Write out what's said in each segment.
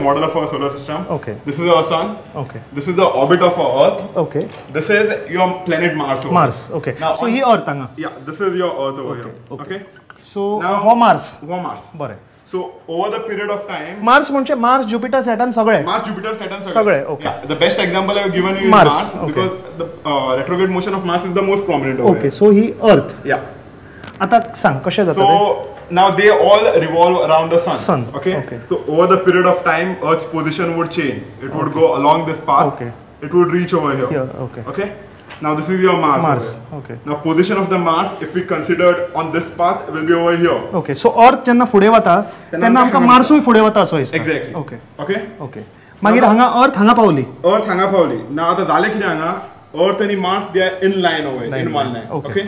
Model of our solar system. Okay. This is our sun. Okay. This is the orbit of our Earth. Okay. This is your planet Mars. Over Mars. Okay. Now, so he Earth hanga. Yeah, this is your Earth over here. Okay. Okay. So now ho Mars. Ho Mars. Bare. So over the period of time. Mars म्हणजे Mars, Jupiter, Saturn सगळे. Mars, Jupiter, Saturn सगळे. Okay. Yeah, the best example I have given you is Mars, Mars because the retrograde motion of Mars is the most prominent over okay. here. So he Earth. Yeah. आता सांग कशें जाता ते? So now they all revolve around the sun. Sun. Okay? Okay. So over the period of time, Earth's position would change. It would go along this path. Okay. It would reach over here. Here. Okay. Okay. Now this is your Mars. Mars. Okay. Now position of the Mars, if we considered on this path, will be over here. Okay. So Earth जेन्ना फुडें वता तेन्ना आमकां मार्सूय फुडें वता असो दिसता. Exactly. Okay. Okay. Okay. मागीर हांगा Earth हांगा पावली. Earth हांगा पावली. Now आतां जालें कितें हांगा? Earth आनी Mars, they are in line over here, in one line. Okay.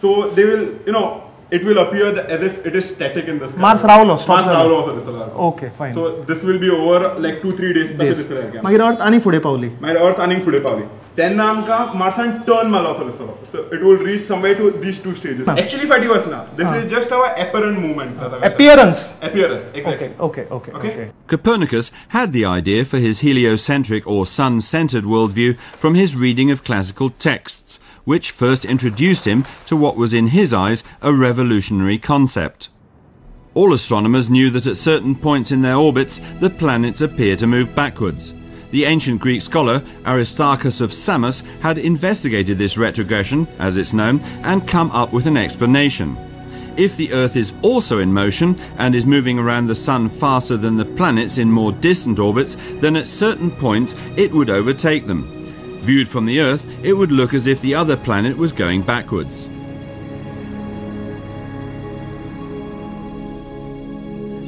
So they will, you know, it will appear as if it is static in the sky. Mars रावलो, stop. Mars रावलो असो दिसतलो. Okay, fine. So this will be over like 2-3 days तशें दिसतलें. मागीर Earth आनी फुडें पावली. मागीर Earth आनी फुडें पावली. तेन्ना आमकां मार्सान टर्न मारलो असो दिसतलो. So it will reach somewhere to these two stages. Actually फाटीं वचना. This is just our apparent movement. Appearance. Appearance, exactly. Okay, okay, okay. Copernicus had the idea for his heliocentric or sun-centered worldview from his reading of classical texts, which first introduced him to what was in his eyes a revolutionary concept. All astronomers knew that at certain points in their orbits, the planets appear to move backwards. The ancient Greek scholar Aristarchus of Samos had investigated this retrogression, as it's known, and come up with an explanation. If the Earth is also in motion and is moving around the Sun faster than the planets in more distant orbits, then at certain points it would overtake them. Viewed from the Earth, it would look as if the other planet was going backwards.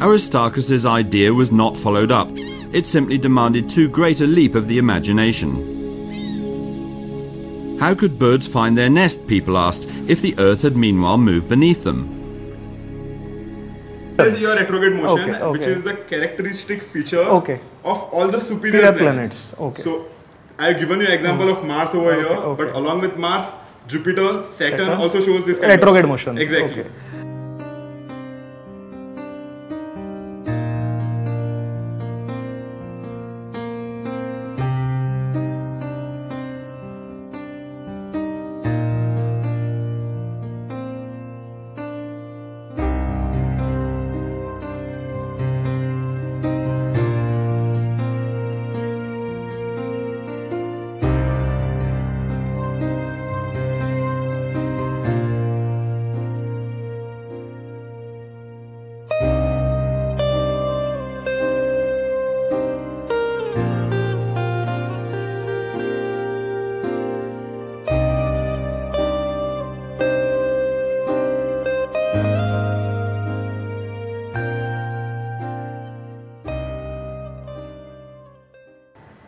Aristarchus's idea was not followed up. It simply demanded too great a leap of the imagination. How could birds find their nest, people asked, if the Earth had meanwhile moved beneath them? This is your retrograde motion, okay, okay, which is the characteristic feature okay of all the superior planets. Okay. So I have given you an example of Mars over here, okay, but along with Mars, Jupiter, Saturn also shows this kind retrograde of motion. Exactly. Okay.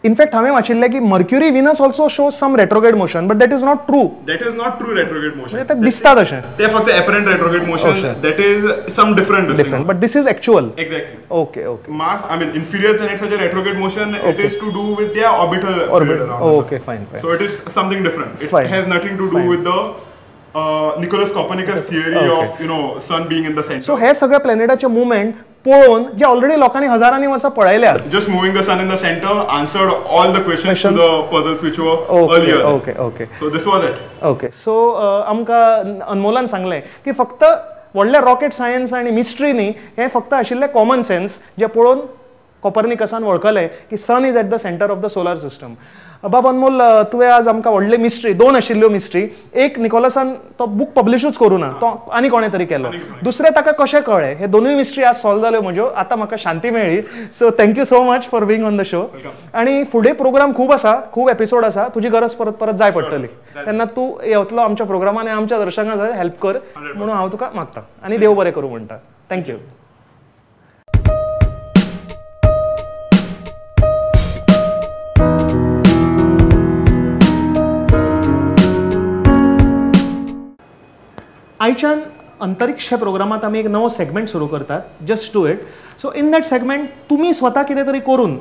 In fact, हांवें वाचिल्लें की Mercury, Venus also shows some retrograde motion, but that is not true. That is not true retrograde motion. ते दिसता तशें. ते फक्त apparent retrograde motion. That is some different. Different, but this is actual. Exactly. Okay, okay. Mars, I mean, inferior planets such a retrograde motion, it is to do with their orbital orbit. Around. Okay, fine, fine. So it is something different. It has nothing to do with the Nicholas Copernicus theory of, you know, sun being in the center. So हे सगळे प्लॅनेटाचे movement पळोवन जे already लोकांनी हजारांनी वर्सां पळयल्या. Just moving the sun in the center answered all the questions to the puzzles which were earlier. Okay, okay. So this was it. Okay. So आमकां अनमोलान सांगलें की फक्त व्हडलें रॉकेट सायन्स आनी मिस्ट्री न्ही, हें फक्त आशिल्लें कॉमन सेन्स जे पळोवन कॉपर्निकसान वळखलें की sun is at the center of the solar system. बाब अनमोल, तुवें आज आमकां व्हडली मिस्ट्री, दोन आशिल्ल्यो मिस्ट्री, एक निकोलसान तो बूक पब्लिशूच करूं ना, तो आनी कोणें तरी केलो, दुसरें ताका कशें कळ्ळें, हे दोनूय मिस्ट्री आज सॉल्व जाल्यो म्हज्यो, आतां म्हाका शांती मेळ्ळी. So thank you so much for being on the show. आनी फुडें प्रोग्राम खूब आसा, खूब एपिसोड आसा, तुजी गरज परत परत जाय पडटली, तेन्ना तूं येतलो आमच्या प्रोग्रामान आनी आमच्या दर्शकांक हेल्प कर म्हणून हांव तुका मागता आनी देव बरें करूं म्हणटा. Thank you. आयच्यान अंतरिक्ष ह्या प्रोग्रामात आमी एक नवो सेगमेंट सुरू करतात, just do it. So in that segment तुमी स्वता कितें तरी करून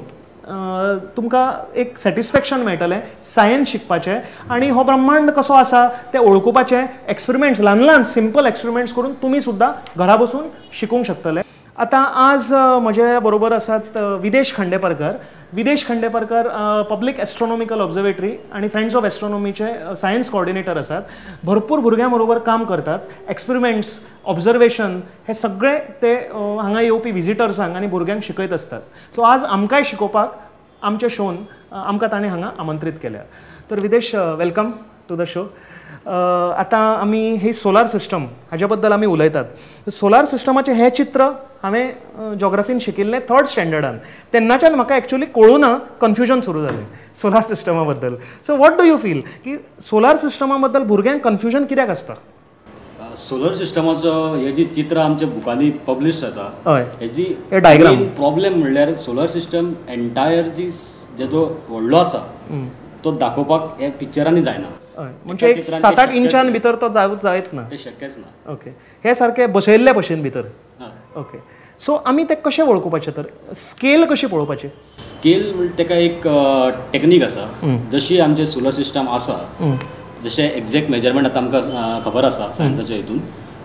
तुमकां एक सॅटिस्फॅक्शन मेळटलें सायन्स शिकपाचें आनी हो ब्रह्मांड कसो आसा तें वळखुपाचें. एक्सपेरिमेंट्स, ल्हान ल्हान सिंपल एक्सपेरिमेंट्स करून तुमी सुद्दां घरा बसून शिकूंक शकतले. आतां आज म्हजे बरोबर आसात Videsh Khandeparkar. Videsh Khandeparkar public astronomical observatory आनी फ्रेंड्स ऑफ एस्ट्रॉनॉमीचे सायन्स कॉर्डिनेटर आसात. भरपूर भुरग्यां बरोबर काम करतात. एक्सपेरिमेंट्स, ऑब्जर्वेशन हे सगळे ते हांगा येवपी विजिटर्सांक आनी भुरग्यांक शिकयत आसतात. सो आज आमकांय शिकोवपाक आमच्या शोन आमकां ताणें हांगा आमंत्रीत केल्या. तर Videsh, welcome to the show. आतां आमी ही सोलार सिस्टम हाज्या बद्दल आमी उलयतात. सोलार सिस्टमाचें हें चित्र हांवें जॉग्राफीन शिकिल्लें थर्ड स्टँडर्डान. तेन्नाच्यान म्हाका एक्चुअली कळूं ना, कन्फ्युजन सुरू जालें सोलार सिस्टमा बद्दल. So what do you feel की सोलार सिस्टमा बद्दल भुरग्यांक कन्फ्युजन कित्याक आसता? सोलर सिस्टमाचो हे जी चित्र आमच्या बुकांनी पब्लिश जाता, हय, हेजी डायग्राम प्रॉब्लेम म्हणल्यार सोलर सिस्टम एंटायर जी जो व्हडलो आसा तो दाखोवपाक हे पिक्चरांनी जायना. म्हणजे एक 7-8 इंचान भितर तो जायत ना, ते शक्यच ना. ओके, हे सारके बसयल्ले भशेन भितर. ओके, सो आमी ते कशें वळखुपाचें तर? स्केल कशी पळोवपाची? स्केल म्हणजे ताका एक टेक्नीक आसा. जशी आमचे सोलर सिस्टम आसा जशें एग्जॅक्ट मेजरमेंट आतां आमकां खबर आसा सायन्साच्या हितून,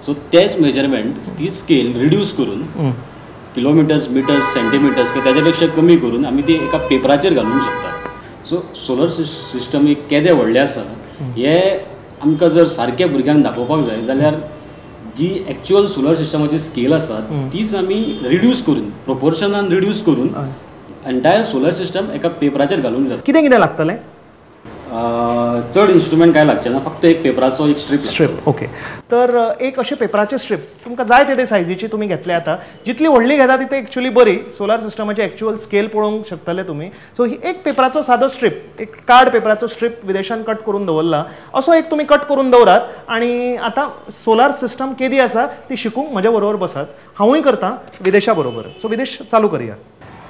सो तेच मेजरमेंट तीच स्केल रिड्यूस करून किलोमिटर्स, मिटर्स, सेंटीमिटर्स किंवा ताच्या पेक्षा कमी करून आमी ती एका पेपराचेर घालूंक शकता. सो सोलर सिस्टम एक केदें व्हडलें आसा हे आमकां जर सारकें भुरग्यांक दाखोवपाक जाय जाल्यार जी एक्चुअल सोलर सिस्टमाची स्केल आसा तीच आमी रिड्यूस करून प्रोपोर्शनान रिड्यूस करून एंटायर सोलर सिस्टम एका पेपराचेर घालूंक जाता. कितें कितें लागतलें? चड इन्स्ट्रुमेंट काय लागचे ना, फक्त एक पेपराचो एक स्ट्रीप. Strip, okay. तर एक अशें पेपराचे स्ट्रीप तुमकां जाय ते सायजीची तुमी घेतले. आतां जितली व्हडली घेता तितली एक्चुअली बरी, सोलार सिस्टमाची एक्चुअल स्केल पळोवंक शकतले तुमी. सो ही एक पेपराचो सादो स्ट्रीप, एक कार्ड पेपराचो स्ट्रीप विदेशान कट करून दवरला, असो एक तुमी कट करून दवरात आनी आतां सोलार सिस्टम केदी आसा ती शिकूंक म्हज्या बरोबर बसात. हांवूय करतां विदेशा बरोबर. सो विदेश, चालू करया.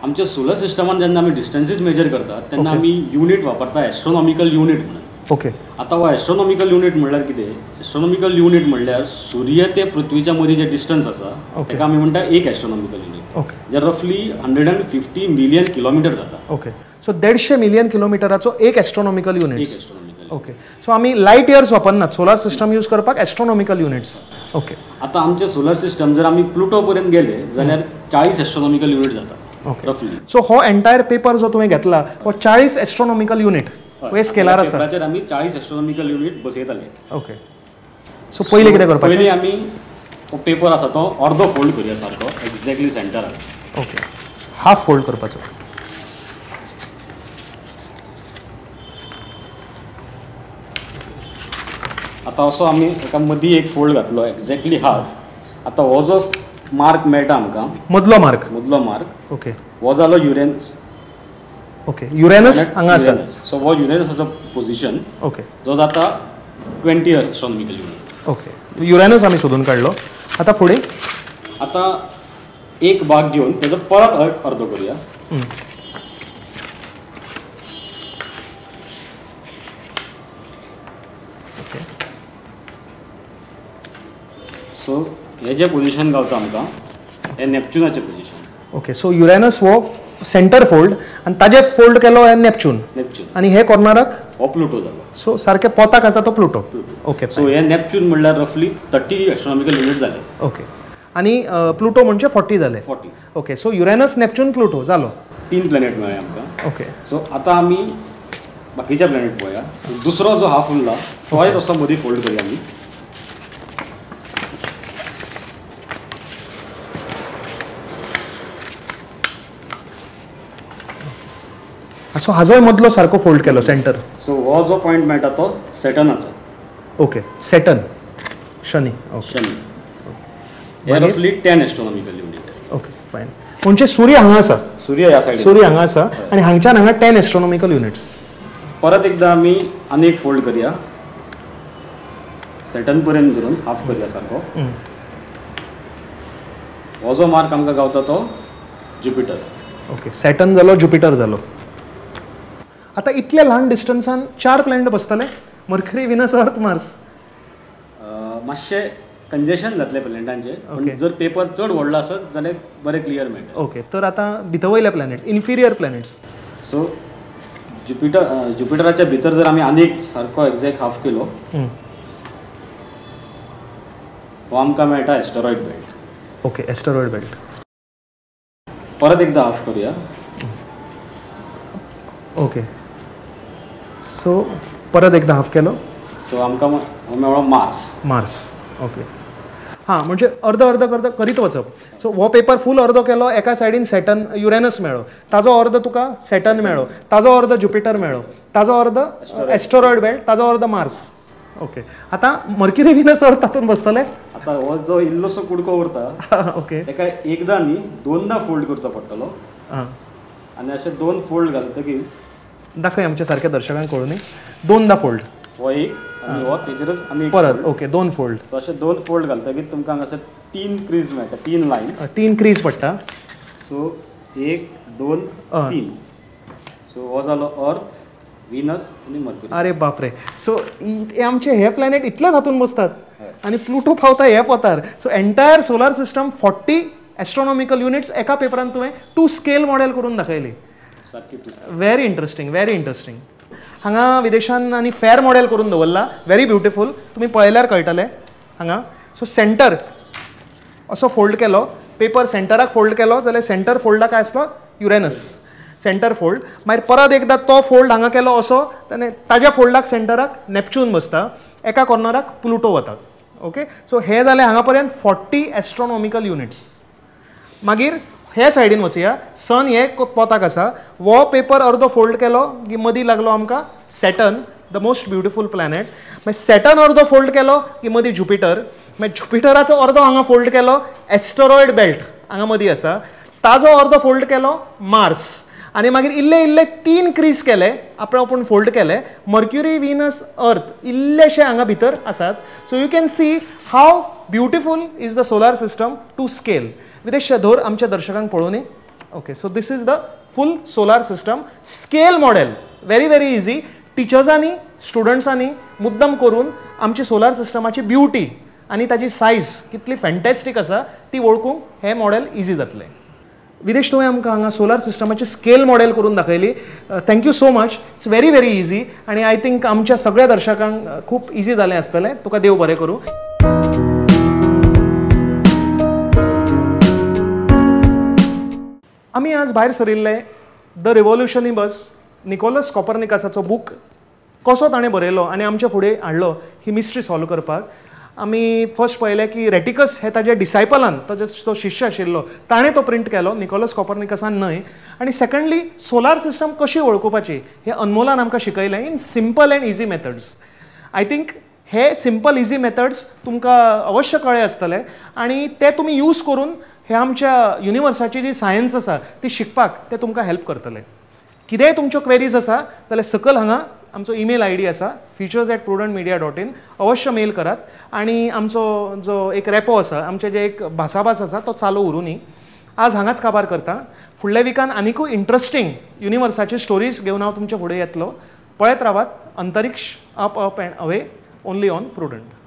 आमच्या सोलर सिस्टमान जेन्ना आमी डिस्टन्सीस मेजर करतात तेन्ना आमी युनीट वापरता एस्ट्रोनॉमिकल युनीट म्हणून. ओके, आतां हो एस्ट्रोनॉमिकल युनीट म्हणल्यार कितें? एस्ट्रोनॉमिकल युनीट म्हणल्यार सूर्य ते पृथ्वीच्या मदीं जें डिस्टन्स आसा ताका आमी म्हणटा एक एस्ट्रोनॉमिकल युनीट. ओके, जे रफली 150 मिलियन किलोमिटर जाता. ओके, सो 150 मिलियन किलोमिटराचो एक एस्ट्रोनॉमिकल युनीट. एक एस्ट्रोनॉमिकल. ओके, सो आमी लायट इयर्स वापरनात सोलार सिस्टम यूज करपाक, एस्ट्रोनॉमिकल युनिट्स. ओके, आतां आमचें सोलर सिस्टम जर आमी प्लुटो पर्यंत गेले जाल्यार 40 एस्ट्रोनॉमिकल युनीट जाता. ओके, सो हो एंटायर पेपर जो तुवें घेतला हो 40 एस्ट्रोनॉमिकल युनीट हे स्केलार आसा. पेपराचेर आमी 40 एस्ट्रोनॉमिकल युनीट बसयताले. ओके, सो पयलीं कितें करपाचें? पयलीं आमी हो पेपर आसा तो अर्दो फोल्ड करुया सारको एक्झॅक्टली सेंटराक. ओके, हाफ फोल्ड करपाचो. आतां असो आमी एका मदीं एक फोल्ड घातलो एक्झॅक्टली हाफ. आतां हो जो मार्क मेळटा आमकां, मदलो मार्क, मदलो मार्क, ओके, हो जालो युरेनस. ओके, युरेनस हांगा आसा. सो हो युरेनसाचो पोझिशन, ओके, जो जाता 20 एस्ट्रोनॉमिकल युनीट. ओके, युरेनस आमी सोदून काडलो. आतां फुडें आतां एक भाग घेवन तेजो परत अर्दो करुया. ओके, सो हे जे पोझिशन गावता आमकां हे नॅपच्युनाचें पोझिशन. ओके, सो युरेनस हो सेंटर फोल्ड आनी ताजे फोल्ड केलो हे नॅपच्यून. नॅपच्यून आनी हे कॉर्नराक हो प्लुटो जालो. सो सारके पोताक आसा तो प्लुटो. ओके, सो हे नॅपच्यून म्हणल्यार रफली 30 एस्ट्रोनॉमिकल युनीट जाले. ओके, आनी प्लुटो म्हणजे 40 जाले. 40. Okay, so Uranus, Neptune, Pluto जालो. 3 प्लॅनेट मेळ्ळे आमकां. ओके, सो आतां आमी बाकीचे प्लॅनेट पळोवया. दुसरो जो हाफ उरला तोय तसो मदीं फोल्ड करुया आमी. सो हाजोय मदलो सारको फोल्ड केलो सेंटर. सो हो जो पॉयंट मेळटा तो सॅटर्नाचो. ओके, सॅटर्न, शनी. ओके, शनी हे रफली 10 एस्ट्रोनॉमिकल युनिट्स. Okay, fine. म्हणजे सूर्य हांगा आसा, सूर्य ह्या सायडीन, सूर्य हांगा आसा आनी हांगच्यान हांगा 10 एस्ट्रोनॉमिकल युनिट्स. परत एकदा आमी आनी एक फोल्ड करुया सॅटर्न पर्यंत धरून हाफ करुया सारको. हो जो मार्क आमकां गावता तो ज्युपिटर. ओके, सॅटर्न जालो, ज्युपिटर जालो. आतां इतल्या ल्हान डिस्टन्सान 4 प्लॅनेट बसतले, मर्क्युरी, विनस, अर्थ, मार्स. मातशें कंजेशन जातलें प्लॅनेटांचें, पण जर पेपर चड व्हडलो आसत जाल्यार बरें क्लियर मेळटा. ओके, तर आतां भितर वयले planets, inferior planets. So Jupiter, ज्युपिटराच्या भितर जर आमी आनीक सारको एग्जॅक्ट हाफ केलो हो आमकां मेळटा asteroid belt. Okay, asteroid belt. परत एकदा हाफ करूया. ओके, सो परत एकदा हाफ केलो. सो आमकां मेळ्ळो मार्स. Mars, okay. हां, म्हणजे अर्द अर्द अर्द करीत वचप. सो हो पेपर फूल अर्दो केलो, एका सायडीन सॅटर्न युरेनस मेळ्ळो, ताजो अर्द तुका सॅटर्न मेळ्ळो, ताजो अर्द ज्युपिटर मेळ्ळो, ताजो अर्द एस्टेरॉयड बेल्ट, ताजो अर्द मार्स. ओके, आतां मर्क्युरी विनस अर्थ तातूंत बसतले. आतां हो जो इल्लोसो कुडको उरता, ओके, ताका एकदां न्ही दोनदां फोल्ड करचो पडटलो. आनी अशे दोन फोल्ड घालतकीच दाखय आमच्या सारक्या दर्शकांक कळून, दोनदां फोल्ड, हो एक आनी हो तेजेरच आनी परत. ओके, दोन फोल्ड. सो अशे दोन फोल्ड घालतकीच तुमकां हांगासर तीन क्रीज मेळटा, तीन लायन, तीन क्रीज पडटा. सो एक, दोन, तीन. सो हो जालो अर्थ, विनस आनी मर्क्युरी. अरे बापरे. सो आमचे हे प्लॅनेट इतले हातून बसतात आनी प्लुटो पावता हे Potar. So entire solar system 40 astronomical units एका पेपरान तुवें टू स्केल मॉडेल करून दाखयली. सारकी. Very interesting, very interesting. हांगा विदेशान आनी फेर मॉडेल करून दवरला, व्हेरी ब्युटिफूल, तुमी पळयल्यार कळटलें हांगा. सो सेंटर असो फोल्ड केलो, पेपर सेंटराक फोल्ड केलो जाल्यार सेंटर फोल्डाक काय आसलो युरेनस, सेंटर फोल्ड. मागीर परत एकदां तो फोल्ड हांगा केलो असो, ताज्या फोल्डाक सेंटराक नॅपच्यून बसता, एका कॉर्नराक प्लुटो वता. ओके, सो हे जालें हांगा पर्यंत 40 एस्ट्रोनॉमिकल युनिट्स. मागीर हे सायडीन वचया, सन हे पोताक आसा, हो पेपर अर्दो फोल्ड केलो की मदीं लागलो आमकां Saturn, the most beautiful planet. मागीर सॅटर्न अर्दो फोल्ड केलो की मदीं ज्युपिटर, मागीर ज्युपिटराचो अर्दो हांगा फोल्ड केलो एस्टेरॉयड बेल्ट हांगा मदीं आसा, ताजो अर्दो फोल्ड केलो मार्स, आनी मागीर इल्ले इल्ले तीन क्रीज केले आपणा आपूण फोल्ड केले, मर्क्युरी विनस अर्थ इल्लेशे हांगा भितर आसात. So you can see how beautiful is the solar system to scale. Videsh धोर आमच्या दर्शकांक पळोवनी. Okay, so this is the full solar system scale model, very very easy. टिचर्सांनी स्टुडंट्सांनी मुद्दम करून आमची सोलार सिस्टमाची ब्युटी आनी ताजी सायज कितली फॅन्टॅस्टीक आसा ती वळखूंक हें मॉडेल इजी जातलें. विदेश, तुवें आमकां हांगा सोलार सिस्टमाची स्केल मॉडेल करून दाखयली, thank you so much. It's very very easy आनी I think आमच्या सगळ्या दर्शकांक खूब इजी जालें आसतलें. तुका देव बरें करूं. आमी आज भायर सरिल्ले the रिव्होल्युशनिबस निकोलस कॉपर्निकसाचो बूक कसो ताणें बरयलो आनी आमच्या फुडें हाडलो ही मिस्ट्री सॉल्व करपाक. आमी फर्स्ट पळयलें की रेटिकस हे ताज्या डिसायपलान, ताजो तो शिश्य आशिल्लो, ताणें तो प्रिंट केलो, निकोलस कॉपर्निकसान न्हय. आनी सेकंडली सोलार सिस्टम कशी वळखुपाची हें अनमोलान आमकां शिकयलें in simple and easy methods. I think hey simple easy methods तुमकां अवश्य कळ्ळे आसतले आनी ते तुमी यूज करून हे आमच्या युनिवर्साची जी सायन्स आसा ती शिकपाक ते तुमकां हेल्प करतले. कितेंय तुमच्यो क्वेरीज आसा जाल्यार सकयल हांगा आमचो ईमेल I D आसा features@prudentmedia.in, अवश्य मेल करात आनी आमचो जो एक रेपो आसा, आमचे जे एक भासाभास आसा तो चालू उरुनी. आज हांगाच काबार करता, फुडल्या विकान आनिकूय इंट्रस्टींग युनिवर्साची स्टोरीज घेवन हांव तुमचे फुडें येतलो. पळयत रावात Antariksh, up up and away, only on Prudent.